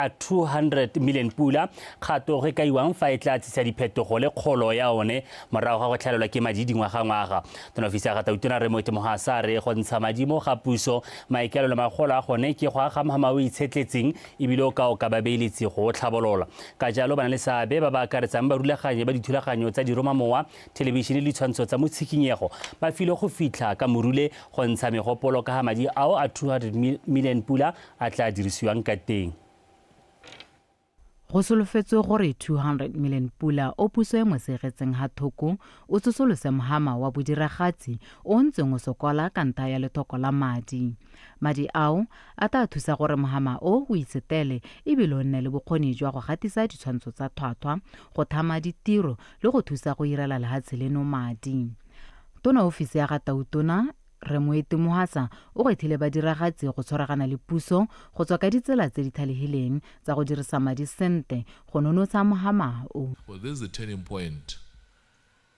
A 200 million pula, kgato go kaiwang fa e tla tsisa diphetogo le kgolo ya one morago ga go tlhalelwa ke madi dingwagangwaga. Tona ofisi ya ga Tautona Rre Moeti Mohasa a re go ntsha madi mo ga puso maikaelelo magolo a gone ke go aga mhama o itshetletseng ebile o ka oka babeeletsi go o tlhabolola. Ka jalo ba na le seabe ba ba akaretsang barulaganyi ba dithulaganyo tsa diromamowa, thelebišene le ditshwantsho tsa motshikinyego ba filwe go fitlha ka morule go ntsha megopolo ka ga madi ao a 200 million pula a tla dirisiwang ka teng. Go solofetswe gore 200 million pula o puso e mo segetseng ha thoko o tsosolose mhama wa bodiragatsi o ntseng o sokola ka ntlha ya lethoko la madi. Madi ao a tla thusa gore mhama o o itshetele ebile o nne le bokgoni jwa go gatisa ditshwantsho tsa thwathwa, go thama ditiro le go thusa go irela lehatshe leno madi. Tona ofisi ya ga Tautona Rre Moeti Mohasa o gwethile badiragatsi go tshwaragana le puso go tswa ka ditsela tse di thalehileng tsa go dirisa madi sente go nonotsha mohama o. Well, this is the turning point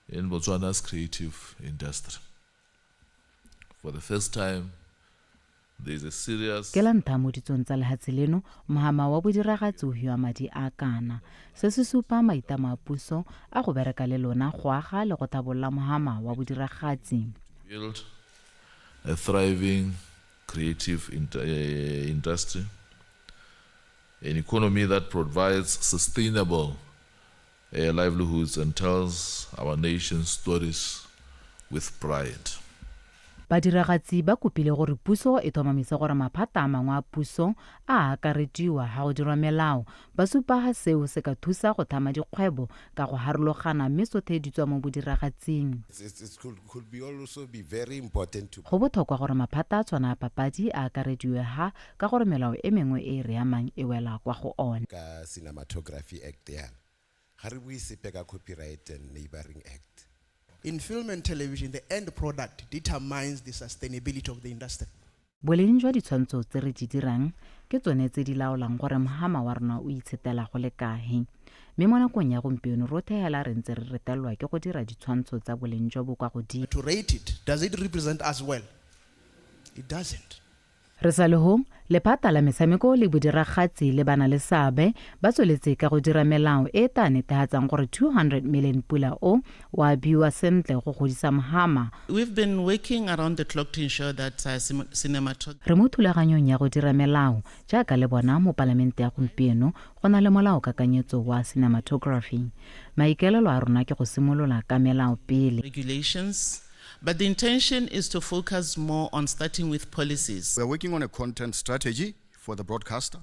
in Botswana's creative industry. For the first time, there is a serious. Ke la ntha mo ditsong tsa lehatshe leno mohama wa bodiragatsi o hiwa madi a kana. Se se supa maitamo a puso a go bereka le lona go aga le go thabolola mohama wa bodiragatsi. Build a thriving creative industry, an economy that provides sustainable livelihoods and tells our nation's stories with pride. Badiragatsi ba kopile gore puso e tlhomamise gore maphata a mangwe a puso a akarediwa ha go dirwa melao. Ba supa ha seo se ka thusa go thama dikgwebo ka go harologana mme tsothe di tswa mo bodiragatsing. Go botlhokwa gore maphata a tshwana a papadi a akarediwe ha ka gore melao e mengwe e e re amang e wela kwa go one. Ka Cinematography Act yana, ga re bue sepe ka Copyright and Neighbouring Act. In film and television, the end product determines the sustainability of the industry. Boleng jwa ditshwantsho tse re di dirang ke tsone tse di laolang gore mhama wa rona o itshetela go le kae. Mme mo nakong ya gompieno rothe hela re ntse re retelelwa ke go dira ditshwantsho tsa boleng jo bo kwa godimo. To rate it, does it represent us well? It doesn't. Re sa le ho, lephata la metshameko le bodiragatsi le bana le seabe ba tsweletse ka go dira melao e e tla netehatsang gore 200 million pula o o abiwa sentle go godisa mhama. We've been working around the clock to ensure that cinematography. Re mo thulaganyong ya go dira melao, jaaka le bona mo palamente ya gompieno go na le molaokakanyetso wa cinematography. Maikaelelo a rona ke go simolola ka melao pele. Regulations. But the intention is to focus more on starting with policies. We are working on a content strategy for the broadcaster.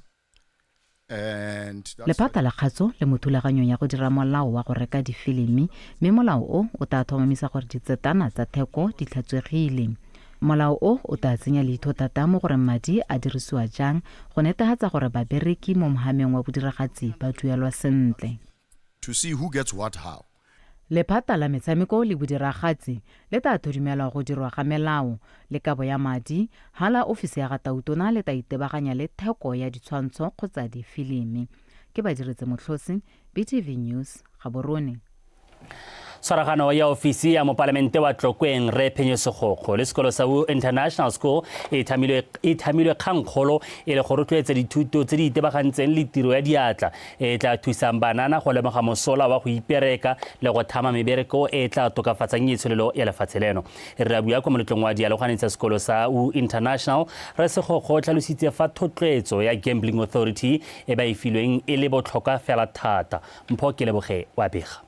And that's Lephata la kgatso le mo thulaganyong ya go dira molao wa go reka difilimi mme molao o o tla tlhomamisa gore ditsetana tsa theko di tlhatswegile. Molao o o tla tsenya leitho thata mo goreng madi a dirisiwa jang go netefatsa gore babereki mo mohameng wa bodiragatsi ba duelwa sentle. To see who gets what how. Lephata la metshameko le bodiragatsi le tla thodumelwa go dirwa ga melao le kabo ya madi, ha la ofisi ya ga Tautona le tla itebaganya le theko ya ditshwantsho kgotsa difilimi. Ke Badiretse Motlhosi, BTV News, Gaborone. Tshwaragano ya ofisi ya mopalamente wa Tlokweng Rre Phenyo Segokgo le sekolo sa Wu International School e thamilwe kgangkgolo e le go rotloetsa dithuto tse di itebagantseng le tiro ya diatla e e tla thusang banana go lemoga mosola wa go ipereka le go thama mebereko e e tla tokafatsang itsholelo ya lefatshe leno. E re a bua kwa moletlong wa dialogane tsa sekolo sa Wu International, Rre Segokgo o tlhalositse fa thotloetso ya Gambling Authority e ba e filweng e le botlhokwa fela thata. Mpho Keleboge wa bega.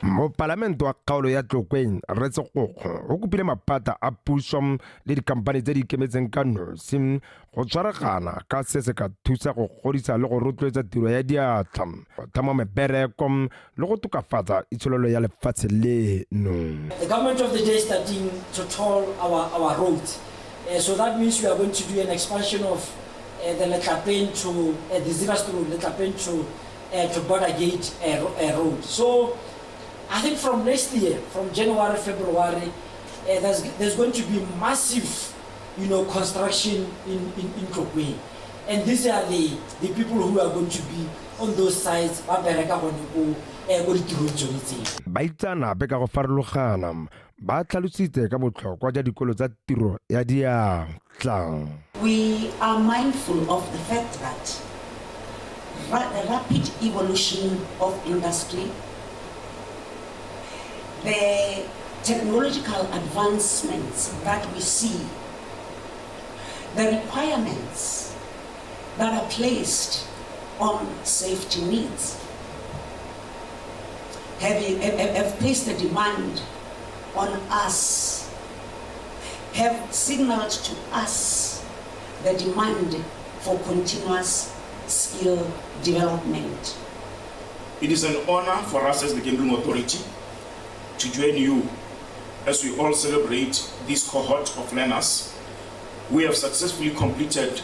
Mopalamente wa kgaolo ya Tlokweng, Rre Segokgo, o kopile maphata a puso le dikhamphani tse di ikemetseng ka nosi go tshwaragana ka se se ka thusa go godisa le go rotloetsa tiro ya diatla, go tlhama mebereko le go tokafatsa itsholelo ya lefatshe leno. The government of the day is starting to toll our roads. So that means we are going to do an expansion of the Letlapeng to the Zeerust Road, Letlapeng to Border Gate Road. So I think from next year, from January, February, there's going to be massive construction in Tlokweng. And these are the people who are going to be on those sites, ba bereka gone ko ditirong tsone tseo. Baitseanape ka go farologana ba tlhalositse ka botlhokwa jwa dikolo tsa tiro ya diatla. We are mindful of the fact that The rapid evolution of industry, the technological advancements that we see, the requirements that are placed on safety needs have placed a demand on us, have signaled to us the demand for continuous skill development. It is an honor for us as the Gambling Authority to join you as we all celebrate this cohort of learners. We have successfully completed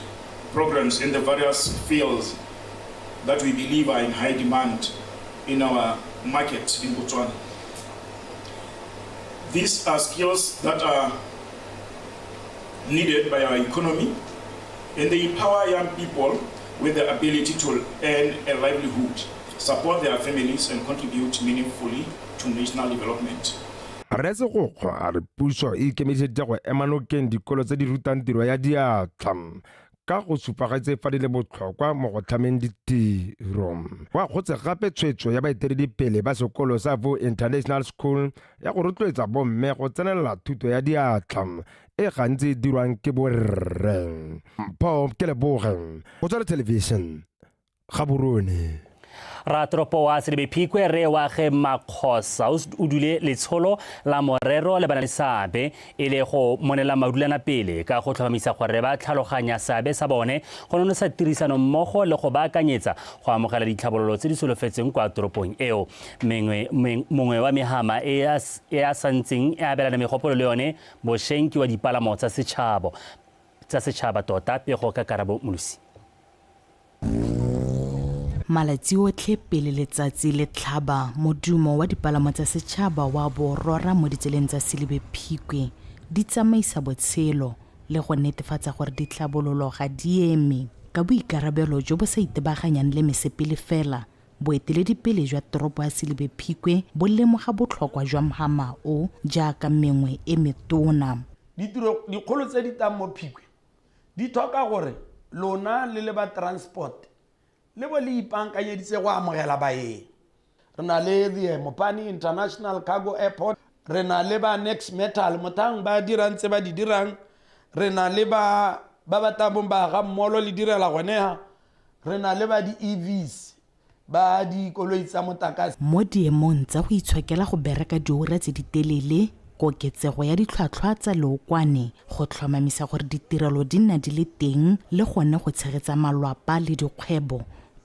programs in the various fields that we believe are in high demand in our market in Botswana. These are skills that are needed by our economy, and they empower young people with the ability to earn a livelihood, support their families, and contribute meaningfully to national development. Rre Segokgo a re puso e ikemiseditse go ema nokeng dikolo tse di rutang tiro ya diatla ka go supagetse fa di le botlhokwa mo go tlhameng ditiro. Go akgotse gape tshwetso ya baeteledipele ba sekolo sa Vo International School ya go rotloetsa bomme go tsenelela thuto ya diatla e gantsi e dirwang ke borre. Mpho Keleboge, Botswana Television, Gaborone. Ratoropo wa Selebi Phikwe re wa ge Makgosa o dule letsholo la morero le bana le seabe e le go monela madulana pele ka go tlhomamisa gore ba tlhaloganya seabe sa bone go nonosa tirisano mmogo le go baakanyetsa go amogela ditlhabololo tse di solofetseng kwa toropong eo. Mongwe wa mehama e a santseng e abelana megopolo le yone bošeng ke wa dipalamo tsa setšhaba tota. Pego ka Karabo Molosi. Malatsi otlhe pele letsatsi le tlhaba, modumo wa dipalamo tsa setšhaba wa bo rora mo ditseleng tsa Selebi Phikwe di tsamaisa botshelo le go netefatsa gore ditlhabololo ga di eme. Ka boikarabelo jo bo sa itebaganyang le mesepele fela, boeteledipele jwa toropo ya Selebi Phikwe bo lemoga botlhokwa jwa mhama o jaaka mengwe e metona. Ditiro dikgolo tse di tang mo Phikwe di tlhoka gore lona le le ba transport le bo le ipaakanyeditse go amogela baeng. Re na le the Mopani International Cargo Airport, re na le ba Next Metal mothang ba dirang tse ba di dirang, re na le ba ba tabong ba ga mmolo le direla gone ha, re na le ba di-EVs ba dikoloi tsa motlakase. Mo diemong tsa go itshokela go bereka diura tse di telele, koketsego ya ditlhwatlhwa tsa leokwane go tlhomamisa gore ditirelo di nna di le teng le gone go tshegetsa malwapa le dikgwebo,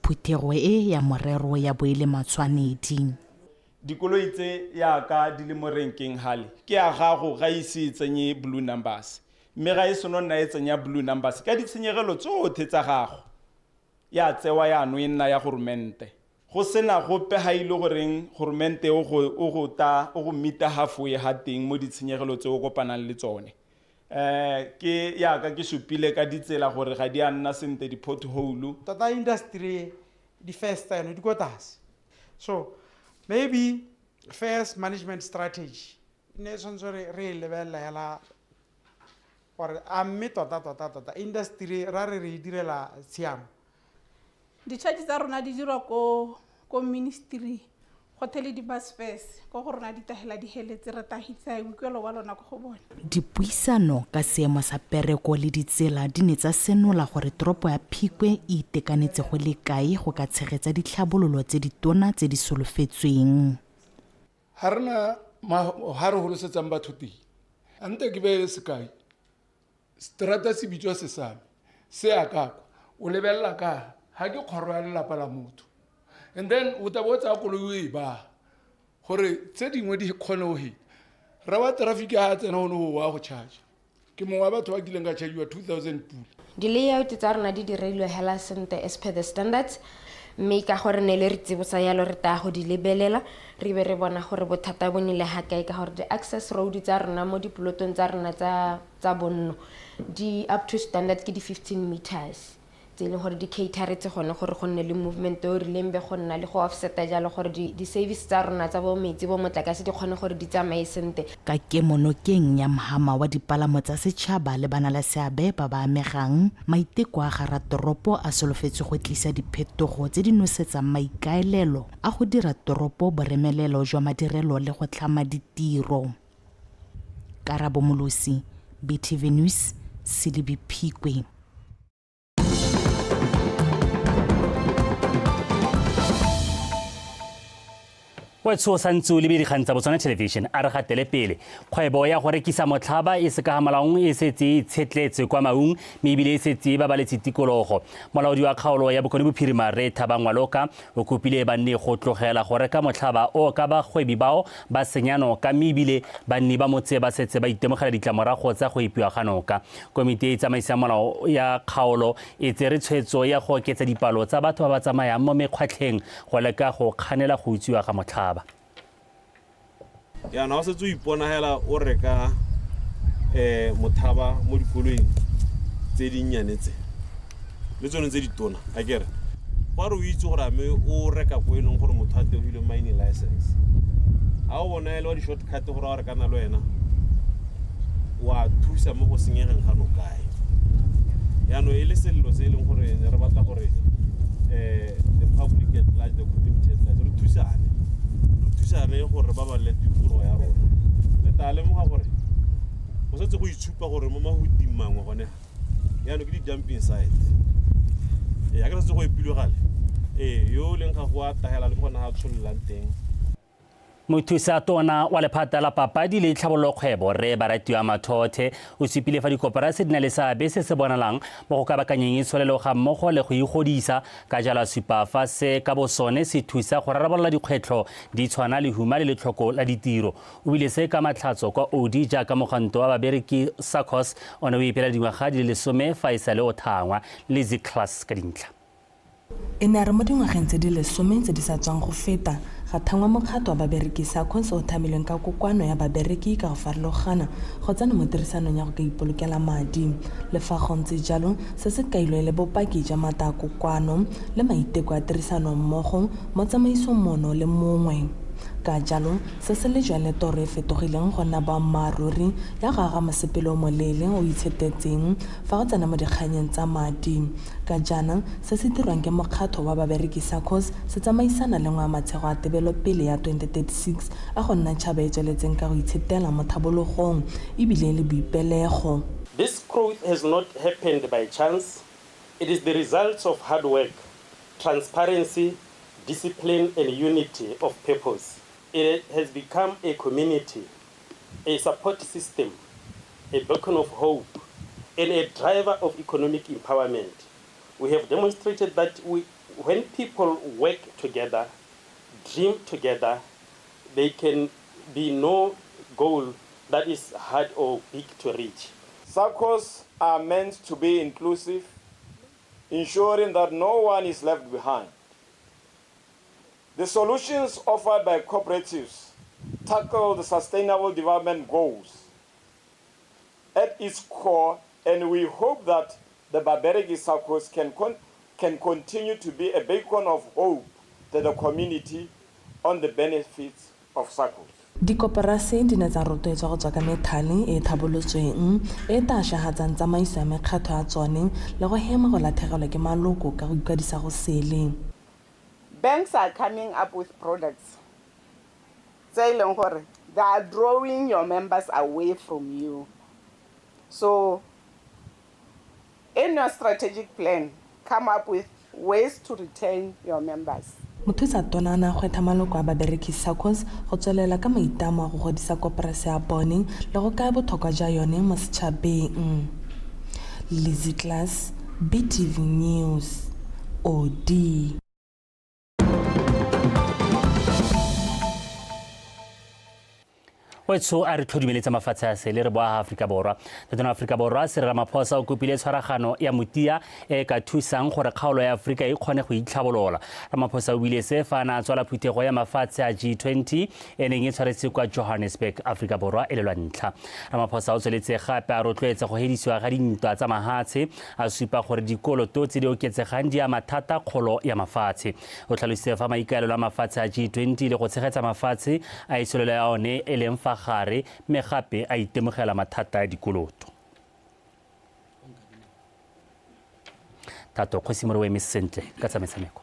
phuthego e ya morero ya bo e le matshwanedi. Dikoloi tse yaka di le mo renkeng hale ke ya gago ga ise e tsenye blue numbers, mme ga e seno nna e tsenya blue numbers ka ditshenyegelo tsotlhe tsa gago ya tsewa yaanong e nna ya goromente. Go sena gope ga ile goreng goromente o go ta o go mita halfway ha teng mo ditshenyegelo tse o kopanang le tsone. Ke yaka ke supile ka ditsela gore ga di a nna sentle di-pothole. Tota industry di first tseno di ko tlase. So maybe first management strategy ne e tshwanetse re e lebelela hela gore a mme tota tota tota industry ra re e direla tshiamo. Di-charge tsa rona di dirwa ko ministry go le di-bus fares ko go rona di tahela di heletse re tahisa boikuelo wa lona ko go bone. Dipuisano ka seemo sa pereko le ditsela di ne tsa senola gore toropo ya Phikwe e itekanetse go le kae go ka tshegetsa ditlhabololo tse ditona tse di solofetsweng. Ga rena ga re holosetsang batho teng, a nte ke beye sekai, strata se bitswa sesame se ya ka kwa o lebelela ka ga ke kgoro ya lelapa la motho, and then o tla bo o tsaya koloi o e baya gore tse dingwe di kgone go heta. Ra wa traffic ga a tsena gone go wa go charge, ke mongwe wa batho ba kileng ka chargiwa 2000 pula. Di-layout tsa rona di dirilwe hela sentle as per the standards, mme ka gore ne le re tsibosa yalo re taya go di lebelela re be re bona gore bothata bo nnile ga kae, ka gore di-access road tsa rona mo dipolotong tsa rona tsa bonno di up to standard ke di 15 meters. tse e leng gore di cateretse gone gore go nne le movement o rileng be go nna le go offseta jalo gore di-service tsa rona tsa bo metsi bo motlakase di kgone gore di tsamaye sentle. Ka kemonokeng ya mhama wa dipalamo tsa setšhaba le banaleseabe ba ba amegang, maiteko a ga ratoropo a solofetswe go tlisa diphetogo tse di nosetsang maikaelelo a go dira toropo boremelelo jwa madirelo le go tlhama ditiro. Karabo Molosi, BTV News, Selebi Phikwe. Wetsho o santse o lebe dikgang tsa Botswana Television a re gatele pele. Kgwebo ya go rekisa motlhaba e se ka ga molaong e setse e itshetletse kwa Maung mme ebile e setse e babaletse tikologo. Molaodi wa kgaolo ya Bokone Bophirima Rre Thabang Waloka o kopile banni go tlogela go reka motlhaba o ka bagwebi bao ba senya noka mme ebile banni ba motse ba setse ba itemogela ditlamorago tsa go epiwa ga noka. Komiti e e tsamaisang molao ya kgaolo e tsere tshwetso ya go oketsa dipalo tsa batho ba ba tsamayang mo mekgwatlheng go leka go kganela go utswiwa ga motlhaba. Jaanong ga o setse o ipona hela o reka um mothaba mo dikoloing tse dinnyane tse le tsone tse ditona a kere fa re o itse gore a mme o reka ko e leng gore motho a tegile mining license ga o bona e le wa di-shortcut gore wa rekana le wena wa thusa mo go senyegeng ga nokae jaanong e le selelo se e leng gore ne re batla gore um the public at large the community at large re thusane re thusane gore re babalele tikologo ya rona le tla lemoga gore go setse go itshupa gore mo mahuting mangwe gone jaanong ke di-dumping site ee a ke setse go epilwe gale ee yo o leng ga go a tagela le ke gone ga a tshololang teng. Mothusa tona wa lephata la papadi le tlhabololo kgwebo Rre Baratiwa Mathothe o supile fa dikoporase di na le seabe se se bonalang mo go kabakanyeng itsholelo ga mmogo le go igodisa, ka jalo a supa fa se ka bo sone se thusa go rarabolola dikgwetlho di tshwana lehuma le letlhoko la ditiro. O bile se ka matlhatso kwa Oodi jaaka mogwanto wa babereki SACCOS o ne o ipela dingwaga di le lesome fa e sale o thangwa. Lizzy Klass ka dintlha. E ne ya re mo dingwageng tse di lesome tse di sa tswang go feta, ga thangwa mokgatho wa babereki SACCOS o thamilweng ka kokoano ya babereki ka go farologana go tsena mo tirisanong ya go ka ipolokela madi. Le fa go ntse jalo, se se kailwe e le bopaki jwa maata a kokoano le maiteko a tirisano mmogo mo tsamaisong mono le mongwe. Ka jalo, se se lejwa le toro e fetogileng go nna boammaaruri ya go aga mosepele o moleele o o itshetetseng fa go tsena mo dikganyeng tsa madi. Ka jaana, se se dirwang ke mokgatho wa babereki SACCOS se tsamaisana le nngwe ya matshego a tebelopele ya 2036 a go nna tšhaba e tsweletseng ka go itshetela mo thabologong e bile e le boipelego. This growth has not happened by chance, it is the results of hard work, transparency, discipline and unity of purpose. It has become a community, a support system, a beacon of hope, and a driver of economic empowerment. We have demonstrated that we, when people work together, dream together, they can be no goal that is hard or big to reach. SACCOs are meant to be inclusive, ensuring that no one is left behind. The solutions offered by cooperatives tackle the Sustainable Development Goals at its core, and we hope that the Babereki SACCOs can, con can continue to be a beacon of hope to the community on the benefits of SACCOs. Dikoporase di ne tsa rotloetswa go tswa ka methale e e thabolotsweng e e tla shagatsang tsamaiso ya mekgatho ya tsone le go hema go lathegelwa ke maloko ka go ikwadisa go sele. Banks are coming up with products tse e leng gore they are drawing your members away from you. So in your strategic plan, come up with ways to retain your members. Mothusa tona o ne a gwetlha maloko a babereki SACCOS go tswelela ka maitlamo a go godisa koporase ya bone le go kaya botlhokwa jwa yone mo setšhabeng. Lizzy Klaas, BTV News, Odi. Wetsho a re tlhodumeletse mafatshe a sele re boa Aforika Borwa. Tatona Aforika Borwa Cyril Ramaphosa o kopile tshwaragano ya motia e ka thusang gore kgaolo ya Aforika e kgone go itlhabolola. Ramaphosa o buile se fa a ne a tswala phuthego ya mafatshe a G20 e neng e tshwaretse kwa Johannesburg, Aforika Borwa e le lwa ntlha. Ramaphosa o tsweletse gape a rotloetsa go hedisiwa ga dintwa tsa mahatshe, a supa gore dikoloto tse di oketsegang di ama thata kgolo ya mafatshe. O tlhalositse fa maikaelelo a mafatshe a G20 le go tshegetsa mafatshe a itsholelo ya one e leng fa gare mme gape a itemogela mathata a dikoloto. Thato Kgosi More o eme sentle ka tsa metshameko.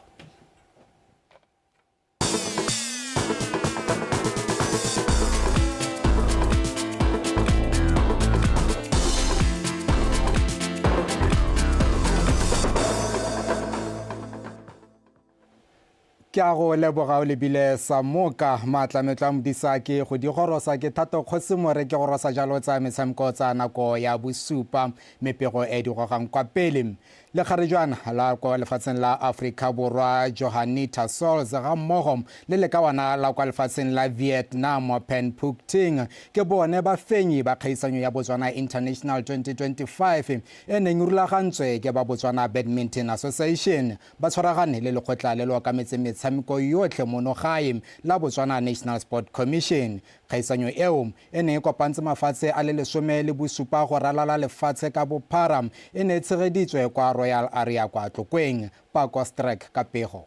Ke a go leboga o lebile Samoka. Maatlametlo a modisa ke go di gorosa ke Thato Kgosi More ke gorosa jalo tsa metshameko tsa nako ya bosupa mme pego e di gogang kwa pele. Lekgarejwana la kwa lefatsheng la Afrika Borwa Johanita Sols ga mmogo le lekawana la kwa lefatsheng la Vietnam Pen Phuc Ting ke bone bafenyi ba kgaisanyo ya Botswana International 2025 e neng e rulagantswe ke ba Botswana Badminton Association ba tshwaragane le lekgotla le le okametseng metshameko yotlhe mono gae la Botswana National Sport Commission. Kgaisanyo eo e neng e kopantse mafatshe a le 17 go ralala lefatshe ka bophara e ne e tshegeditswe kwa Royal Aria kwa Tlokweng. Pako Strek ka pego.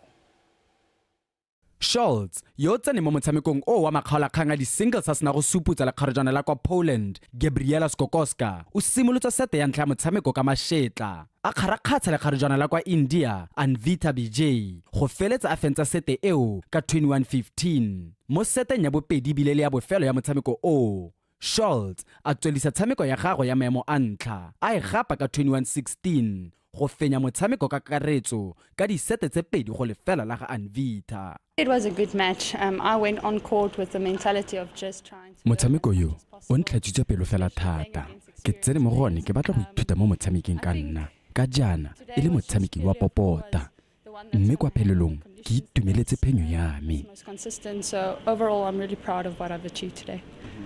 Scholz, yo o tseneng mo motshamekong oo wa makgaolakgang a di-singles a sena go suputsa lekgarejwana la kwa Poland, Gabriela Skokowska, o simolotse sete ya ntlha ya motshameko ka mashetla, a kgarakgatsha lekgarejwana la kwa India, Anvita Vijay, go feletsa a fentsa sete eo ka 21-15. Mo seteng ya bobedi ebile e le ya bofelo ya motshameko oo, Scholz a tswelisa tshameko ya gagwe ya maemo a ntlha, a e gapa ka 21-16 go fenya motshameko ka kakaretso ka disete tse 2-0 la ga Anvita. It was a good match. I went on court with the mentality of just trying to Motshameko yo o ntlhatswitse pelo fela thata. Ke tsene mo go one ke batla go ithuta mo motshameking ka nna, ka jaana e le motshameki wa popota. Mme kwa phelelong ke itumeletse phenyo ya me. most consistent. So overall, I'm really proud of what I've achieved today.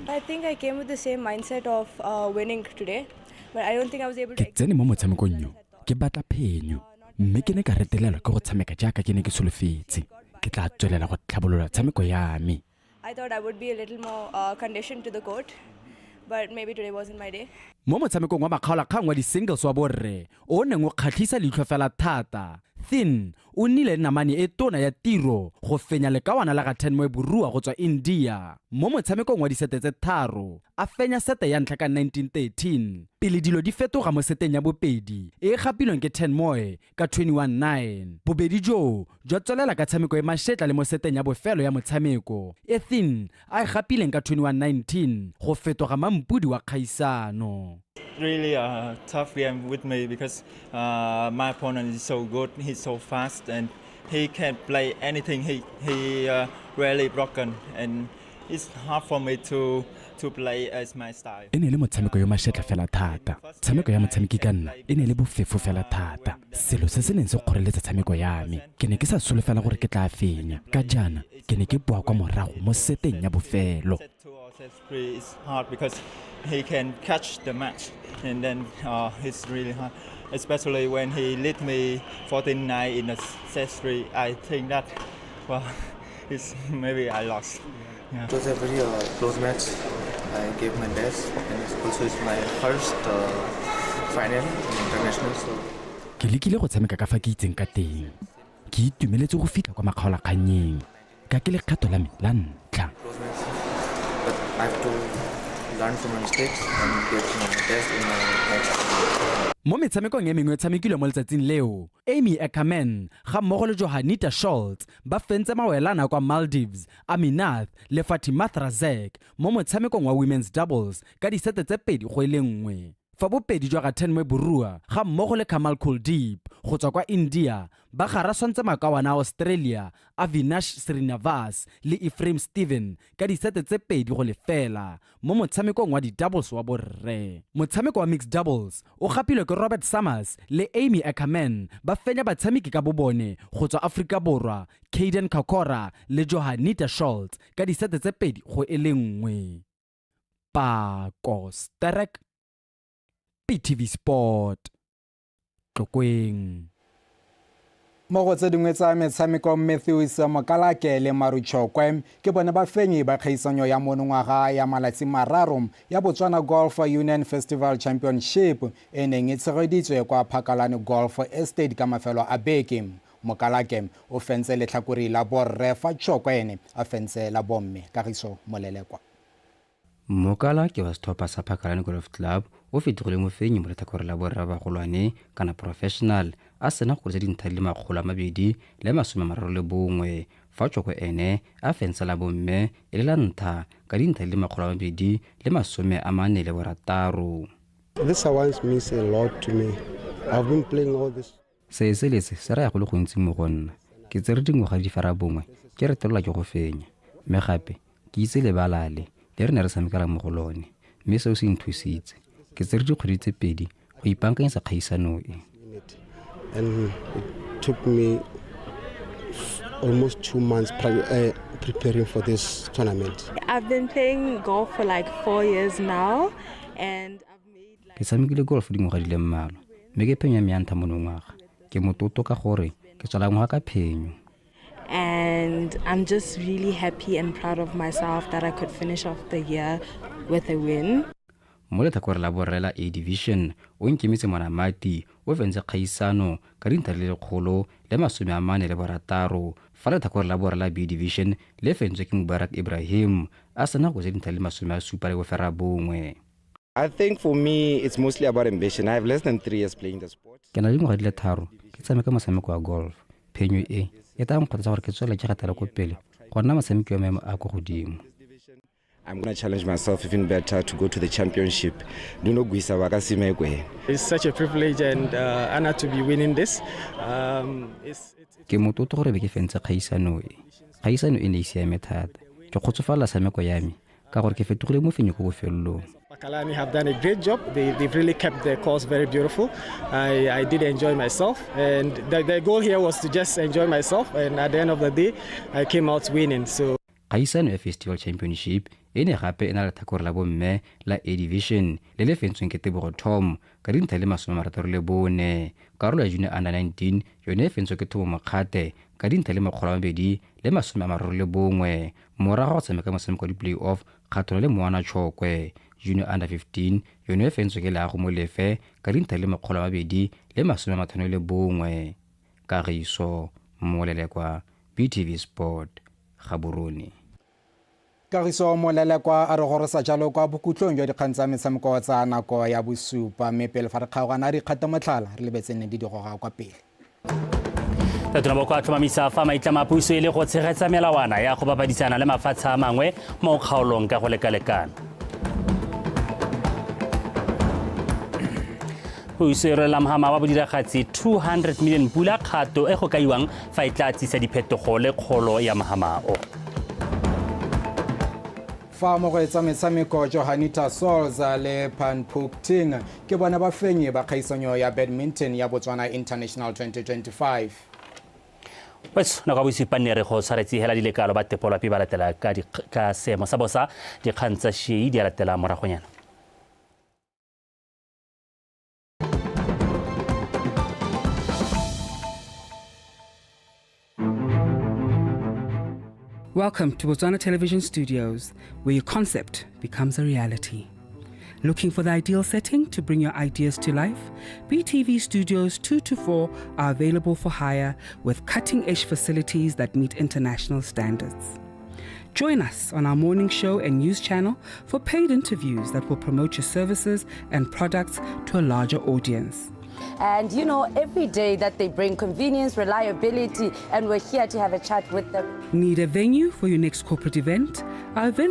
I think I came with the same mindset of winning today, but I don't think I was able to. Ke tsene mo motshamekong yo ke batla phenyo, mme ke ne ka retelelwa ke go tshameka jaaka ke ne ke solofetse. Ke tla tswelela go tlhabolola tshameko ya me. I thought I would be a little more conditioned to the court, but maybe today wasn't my day. Mo motshamekong wa makgaolakgang wa di-singles wa borre o o neng o kgatlhisa leitlho fela thata, Thin o nnile le namane e tona ya tiro go fenya lekawana la ga Tanmoy Borua go tswa India mo motshamekong wa disete tse tharo, a fenya sete ya ntlha ka 1913 pele dilo di fetoga mo seteng ya bobedi e e gapilweng ke Tanmoy ka 21-9. Bobedi joo jwa tswelela ka tshameko e mashetla le mo seteng ya bofelo ya motshameko e Thin a e gapileng ka 21-19 go fetoga mampodi wa kgaisano. Really a tough game with me because my opponent is so good, he's so fast and he can play anything. He really broken and it's hard for me to play as my style. E ne e le motshameko yo mashetla fela thata. Tshameko ya motshameki ka nna e ne e le bofefo fela thata, selo se se neng se kgoreletsa tshameko ya me. Ke ne ke sa solofela gore ke tla fenya, ka jaana ke ne ke boa kwa morago mo seteng ya bofelo. Set 2 or set 3 is hard because he can catch the match and then it's really hard, especially when he lead me 14-9 in the set 3. I think that, well, it's maybe I lost. Yeah. It was a very close match. I gave my best, and it's also is my first final in international. So Ke lekile go tshameka ka fa ke itseng ka teng. Ke itumeletse go fitlha kwa makgaolakgannyeng ka ke lekgetho la me la ntlha. Close match, but I have to learn from my mistakes and get my best in my next. Mo metshamekong e mengwe e tshamekilwe mo letsatsing leo, Amy Ackerman ga mmogo le Johanita Scholz ba fentse mawelana kwa Maldives, Aminath le Fatimath Razek mo motshamekong wa women's doubles ka disete tse 2-1. Fa bobedi jwa ga Tanmoy Borua ga mmogo le Kamal Kuldeep go tswa kwa India ba garaswantse makawana a Australia Avinash Srinivas le Ephraim Steven ka disete tse 2-0 mo motshamekong wa di-doubles wa borre. Motshameko wa mixed doubles o gapilwe ke Robert Summers le Amy Ackerman ba fenya batshameki ka bobone go tswa Afrika Borwa Caden Kakora le Johanita Scholz ka disete tse 2-1. Pako Sterek, BTV Sport, Tlokweng. Mo go tse dingwe tsa metshameko, Matthews Mokalake le Maruchokwe ke bone bafenyi ba kgaisanyo ya monongwaga ya malatsi mararo ya Botswana Golf Union Festival Championship e neng e tshegeditswe kwa Phakalane Golf Estate ka mafelo a beke. Mokalake o fentse letlhakori la borre, fa Chokwe ene a fentse la bomme. Kagiso Molelekwa. Mokalake wa setlhopha sa Phakalane Golf Club o fetogile mofenyi mo letlhakore la borre ba bagolwane kana professional a sena go kwadisa dintlha di le 231, fa Chokwe ene a fentse la bomme e le la ntlha ka dintlha di le 246. This award means a lot to me. I've been playing all this. Se se letse se raya go le gontsi mo go nna. Ke tsere dingwaga di ferabongwe ke retelelwa ke go fenya, mme gape ke itse lebala le le re ne re tshamekela mo go lone, mme seo se nthusitse. Ke tsere dikgwedi tse pedi go ipaakanyetsa kgaisano e. And it took me almost 2 months preparing for this tournament. I've been playing golf for like 4 years now, and Ke tshamekile golf dingwaga di le mmalwa, mme ke phenyo ya me ya ntlha monongwaga. Ke motlotlo ka gore ke tswala ngwaga ka phenyo. And I'm just really happy and proud of myself that I could finish off the year with a win. Mo letlhakore la borre la A Division, o Nkemetse Monamati o fentse kgaisano ka dintlha di le 146, fa letlhakore la borre la B Division le fentswe ke Mubarak Ibrahim a sena go tse dintlha di le 79. I think for me, it's mostly about ambition. I have less than 3 years playing the sport. Ke na le dingwaga di le 3 ke tshameka motshameko wa golf. Phenyo e e tla nkgothatsa gore ke tswelele ke gatela ko pele go nna motshameki wa maemo a kwa godimo. I'm going to challenge myself even better to go to the championship. Ndinogwisa vakasimekwe. It's such a privilege and honor to be winning this. It's Ke motlotlo gore be ke fentse kgaisano e. Kgaisano e ne e siame thata. Ke kgotsofalela tshameko ya me ka gore ke fetogile mofenyi ko bofelelong. Phakalane have done a great job. They've really kept the course very beautiful. I did enjoy myself, and the goal here was to just enjoy myself. And at the end of the day, I came out winning. So. Kgaisano ya Festival Championship e ne gape e na le letlhakore la bomme la A Division le le fentsweng ke Tebogo Tom ka dintlha di le 64. Karolo ya Junior Under 19 yone e fentswe ke Thobo Mokgate ka dintlha di le 231 morago ga go tshameka motshameko wa di-play-off kgatlhanong le Moana Chokwe. Junior Under 15 yone e fentswe ke Leago Molefe ka dintlha di le 251. Kagiso Molelekwa, BTV Sport, Gaborone. Kagiso Molelekwa a re gorosa jalo kwa bokhutlong jwa dikgang tsa metshameko tsa nako ya bosupa, mme pele fa re kgaogana, dikgato motlhala re lebetse nne di di goga kwa pele. Tautona Boko a tlhomamisa fa maitlamo a puso e le go tshegetsa melawana ya go bapadisana le mafatshe a mangwe mo kgaolong ka go lekalekana. Puso e rolela mohama wa bodiragatsi 200 million pula, kgato e go kaiwang fa e tla tsisa diphetogo le kgolo ya mohama o. Fa mo go etsa metshameko, Johanita Sols le Panpuk Ting ke bona bafenyi ba kgaisanyo ya badminton ya Botswana International 2025. Wetso, nako ya bosupa nne re go tshwaretse hela dilekalo ba tepolwapi ba latela ka seemo sa bosa. Dikgang tsa shei di a latela moragonyana. Welcome to Botswana Television Studios, where your concept becomes a reality. Looking for the ideal setting to bring your ideas to life? BTV Studios 2 to 4 are available for hire with cutting edge facilities that meet international standards. Join us on our morning show and news channel for paid interviews that will promote your services and products to a larger audience. And every day that they bring convenience, reliability, and we're here to have a chat with them. Need a venue for your next corporate event? Our event